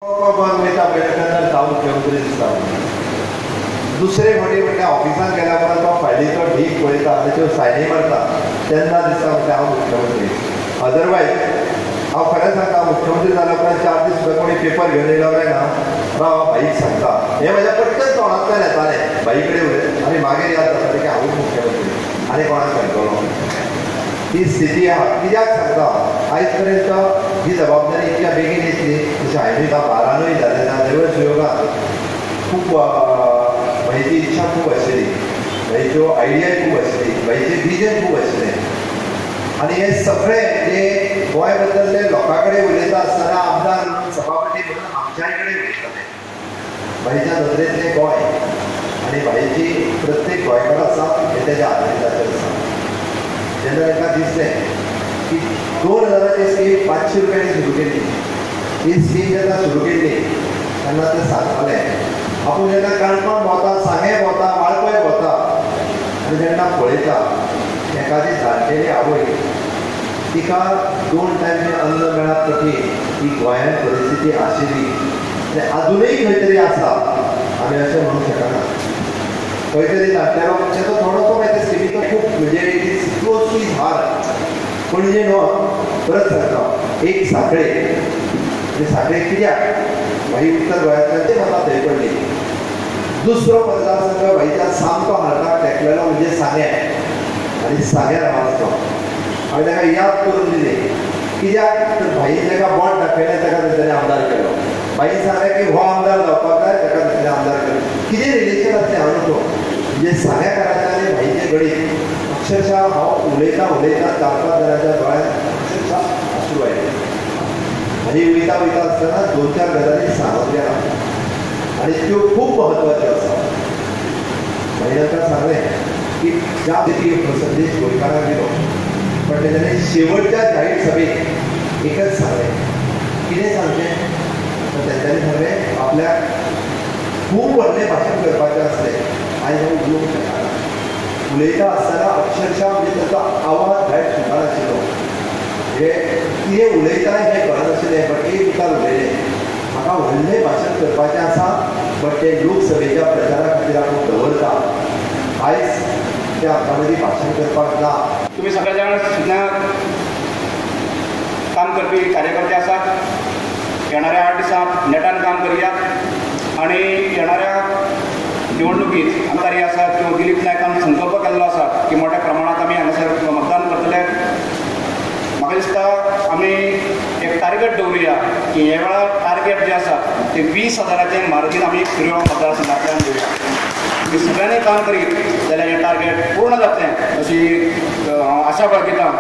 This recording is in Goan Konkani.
वयता पळय तेन्ना हांव मुख्यमंत्री दिसता. दुसरे फावटी म्हटल्यार ऑफिसांत गेल्या उपरांत तो फायलीचो ढीक पळयता, ताचेर सायनी मारता, तेन्ना दिसता म्हटल्यार हांव मुख्यमंत्री. अदरवायज हांव खरें सांगता, मुख्यमंत्री जाल्या उपरांत 4 दीस सुद्दां कोणी पेपर घेवन येयलो काय ना, राव भाईक सांगता, हें म्हज्या पटकन तोंडांतल्यान येतालें, भाई कडेन उलय आनी मागीर याद जातालें की हांवूच मुख्यमंत्री आनी कोणाक सांगतलो. ही स्थिती आहा. कित्याक सांगता, आयज पर्यंत ही जबाबदारी इतक्या बेगीन येतली तशें हांवें 12नूय जालें ना. देवळ सुयोगान खूब भाईची इच्छा खूब आशिल्ली, भाईच्यो आयडिया खूब आशिल्ली, भाईचें विजन खूब आशिल्लें आनी हे सगळें जे गोंय बद्दलले लोकां कडेन उलयता आसतना आमदार म्हणून सभापती म्हणून आमच्याय कडेन उलयताले. भाईच्या नदरेंतलें गोंय आनी भाईची प्रत्येक गोंयकार आसा हें तेज्या आदारीताचेर आसा. जेन्ना तांकां दिसलें की 2000ची स्कीम 500 रुपयांनी सुरू केली, ही स्कीम जेन्ना सुरू केली तेन्ना ते सांगताले आपूण जेन्ना काणकोण भोंवता, सांगें भोंवता, वाळपय भोंवता आनी जेन्ना पळयता एखादी जाणटेली आवय तिका 2 टायम अन्न मेळप कठीण, ही गोंयांत परिस्थिती आशिल्ली आनी आजुनूय खंय तरी आसा, आमी अशें म्हणूंक शकना. खंय तरी जाणटेलो मनशाचो थोडोसो मागीर ते स्किमीचो खूब म्हणजे it is close to his heart. Panaji न्हू, परत सांगता, एक सांखळे, म्हणजे सांखळे कित्याक भाई उत्तर गोंयांतल्यान ते म्हाका थंय पडली. दुसरो मतदारसंघ भाईच्या सामको हार्टाक तेंकलेलो म्हणजे सांगें आनी सांग्यार हांव आसलो. हांवें ताका याद करून दिली कित्याक तर भाईन ताका बोट दाखयलें, ताका तेंच्यांनी आमदार केलो. भाईन सांगलें की हो आमदार जावपाक जाय, ताका तेंच्यांनी आमदार केलो. कितें रिलेशन आसलें हांव न्हू, म्हणजे सांग्याकाराचें आनी भाईचें गणीत अक्षरशः हांव उलयता उलयता 4-5 जाणांच्या दोळ्यांत अक्षरशः अश्रू आयले. आनी वयता वयता आसतना 2-4 गजाली सांगत गेला आनी त्यो खूब म्हत्वाच्यो आसा. भाईन आमकां सांगलें की ज्या हो संदेश गोंयकारांक दिलो, पण तेंच्यांनी शेवटच्या जाहीर सभेत एकच सांगलें. कितें सांगचें तर तेंच्यांनी सांगलें आपल्याक खूब व्हडलें भाशण करपाचें आसलें आनी हांव उलोवंक शकना. उलयता आसतना अक्षरशः म्हणजे ताचो आवाज भायर सुटनाशिल्लो, म्हणजे कितें उलयता हें कळनाशिल्लें. बट एक उतार उलयलें, म्हाका व्हडलें भाशण करपाचें आसा, बट तें लोकसभेच्या प्रचारा खातीर आपूण दवरता, आयज ते आमच्या मदीं भाशण करपाक ना. तुमी सगळे जाण सुद्दां काम करपी कार्यकर्ते आसात. येणाऱ्या 8 दिसांत नेटान काम करुया आनी येणाऱ्या निवडणुकीत आमदारी आसात किंवा दिलीप नायकान संकल्प केल्लो आसा की मोठ्या प्रमाणांत आमी हांगासर मतदान करतले. म्हाका दिसता आमी एक टार्गेट दवरुया की हे वेळार टार्गेट जें आसा ते 20,000 मार्जीन आमी सुर्या मतदारसंघांतल्यान दिवया. आमी सगळ्यांनी काम करीत जाल्यार हें टार्गेट पूर्ण जातलें अशी हांव आशा बाळगितां.